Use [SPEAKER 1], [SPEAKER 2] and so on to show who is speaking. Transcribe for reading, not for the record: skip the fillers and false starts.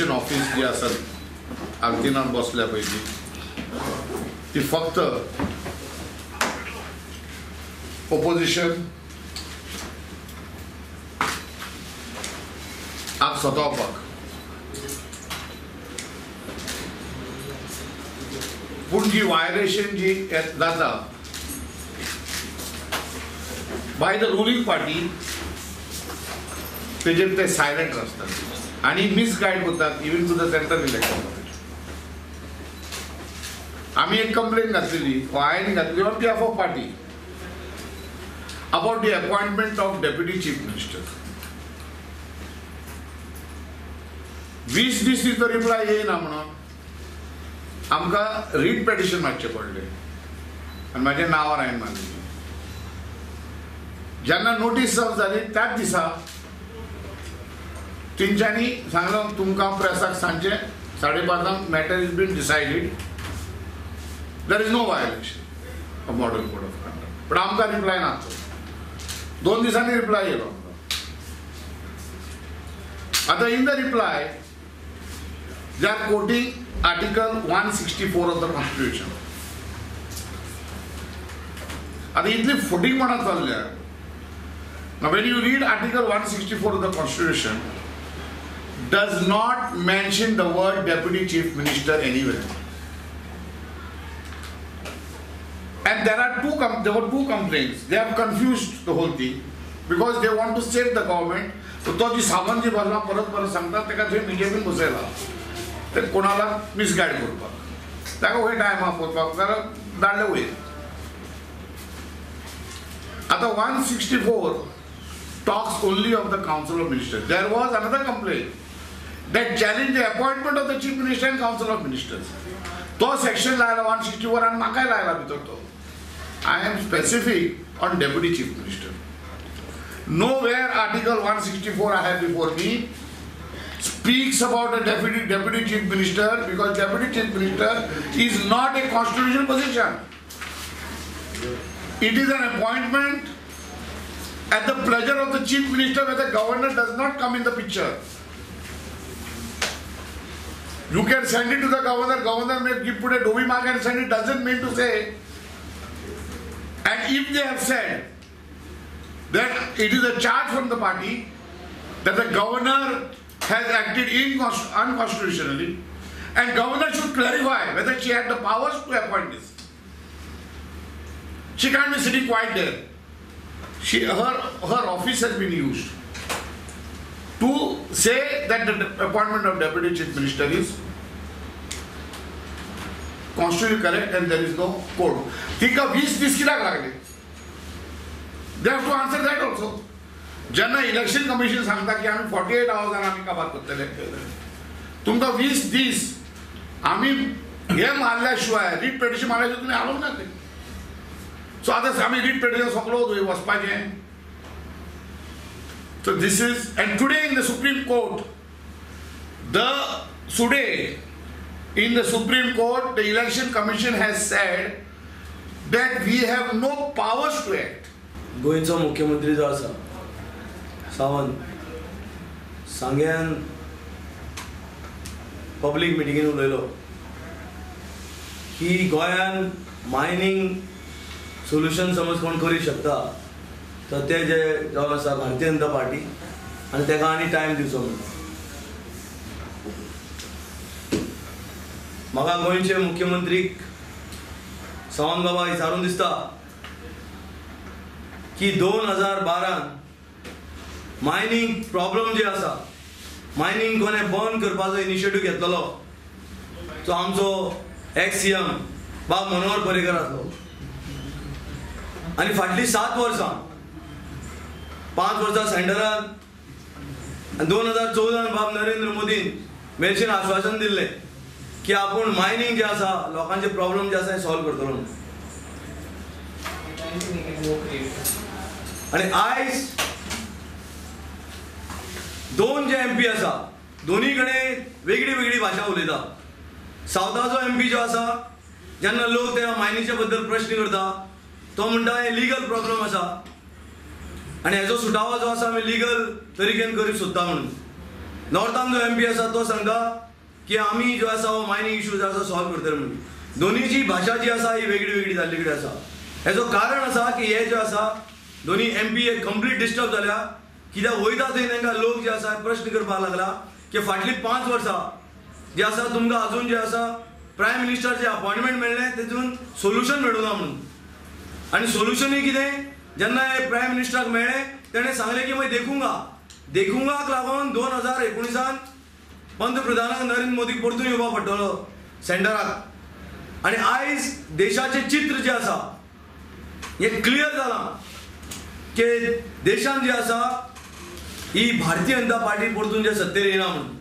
[SPEAKER 1] Office जी आसा आल्तिनान बसल्या पयलीं ती फक्त ओपोजिशन आप सतावपाक, पूण जी वायलेशन जी जाता बाय the ruling party तेजेर ते सायलंट आसतात आनी मिसगायड करतात even to the central election commission. आमी एक कंप्लेन घातलेली, हांवें घातली on behalf of party about the appointment of deputy chief minister. 20 दीस तिचो रिप्लाय येयना म्हणून आमकां रीट पेटिशन मारचें पडलें आनी म्हाज्या नांवार हांवें मारलें. जेन्ना नोटीस सर्व जाली त्याच दिसा तेंच्यांनी सांगलो तुमकां प्रेसाक सांजचे 5:30 matter is been decided, there is no violation of model code of conduct. पण आमकां रिप्लाय ना, 2 दिसांनी रिप्लाय येयलो. आतां in the reply they are quoting article 164 of the constitution. आतां इतली फटींगपणां चल्ल्या. Now when you read article 164 of the constitution, does not mention the word deputy chief minister anywhere. And there were two complaints. They have confused the whole thing because they want to save the government. So तो जी सावंत जी बसला परत परत सांगता ताका थंय बीजेपीन बसयला ते कोणाला मिसगायड करपाक, ताका वयर टायम ऑफ वचपाक जाल्यार धाडले वयर. आतां 164 talks only of the Council of Ministers. There was another complaint that challenged the appointment of the Chief Minister and Council of Ministers. तो section लायला 164 आनी म्हाकाय लायला भितर तो. I am specific on Deputy Chief Minister. Nowhere Article 164 I have before me speaks about a Deputy Chief Minister, because Deputy Chief Minister is not a constitutional position. It is an appointment at the pleasure of the Chief Minister, where the governor does not come in the picture. You can send it to the governor, governor may give, put a dovi mark and send it, doesn't mean to say. And if they have said that it is a charge from the party that the governor has acted unconstitutionally, and governor should clarify whether she had the powers to appoint this. She can't be sitting quiet there. Her office has been used to say that the appointment of Deputy Chief Minister is constitutionally correct and there is no code. Think of 20 दीस कित्याक लागले? They have to answer that also. जेन्ना election commission सांगता की आमी 48 आवर्सान आमी काबार करतले, तुमकां 20 दीस आमी हे मारल्या शिवाय, रीट पेटिशन मारल्या शिवाय तुमी हालोवंक ना ते. सो आतां आमी रीट पेटिशन सोंपलो थंय वचपाचें. So this is, and today in the Supreme Court, today in the Supreme Court, the Election Commission has said that we have no powers to act.
[SPEAKER 2] गोंयचो मुख्यमंत्री जो आसा सावंत सांग्यान पब्लीक मिटिंगेन उलयलो की गोंयान मायनींग सोल्युशन समज कोण करूंक शकता तर ते जे जावन आसा भारतीय जनता पार्टी, आनी ताका आनी टायम दिवचो म्हणून. म्हाका गोंयचे मुख्यमंत्रीक सावंत बाबा विचारून दिसता की 2012 मायनींग प्रॉब्लम जे आसा, मायनींग कोणें बंद करपाचो इनिशिएटीव घेतलेलो तो आमचो एक्स सी एम बाब मनोहर पर्रीकर आसलो. आनी फाटलीं 7 वर्सां, 5 वर्सां सेंटरान आनी 2014 बाब नरेंद्र मोदीन मेरशेन आश्वासन दिल्लें की आपूण मायनींग जे आसा, लोकांचे प्रॉब्लम जे आसा हे सॉल्व करतलो म्हणून. आनी आयज 2 जे एम पी आसा दोनी कडेन वेगळी वेगळी भाशा उलयता. सावथाचो एम पी जो आसा, जेन्ना लोक त्या मायनीच्या बद्दल प्रश्न करता तो म्हणटा हे लिगल प्रॉब्लम आसा आनी हेजो सुटावो जो आसा आमी लिगल तरिकेन करूंक सोदता म्हणून. नॉर्थान जो एम पी आसा तो सांगता की आमी जो आसा हो मायनींग इशू जो आसा सॉल्व करतले म्हणून. दोनीची भाशा जी आसा ही वेगळी वेगळी जाल्ली कडेन आसा. हेजो कारण आसा की हे जे आसा दोनी एम पी हे कंप्लीट डिस्टर्ब जाल्या, कित्याक वयता थंय तांकां लोक जे आसा प्रश्न करपाक लागला की फाटलीं 5 वर्सां जे आसा तुमकां अजून जे आसा प्रायम मिनिस्टर जे अपॉयंटमेंट मेळ्ळें तेतून सोल्युशन मेळूना म्हणून. आनी सोल्युशनूय कितें, जेन्ना हे प्रायम मिनिस्टराक मेळ्ळें तेणें सांगलें की मागीर देखूंगा, देखूंगाक लागून 2019 पंतप्रधानाक नरेंद्र मोदीक परतून येवपाक पडटलो सेंटराक. आनी आयज देशाचें चित्र जें आसा हें क्लियर जालां की देशान जे आसा ही भारतीय जनता पार्टी परतून जे सत्तेर येना म्हणून.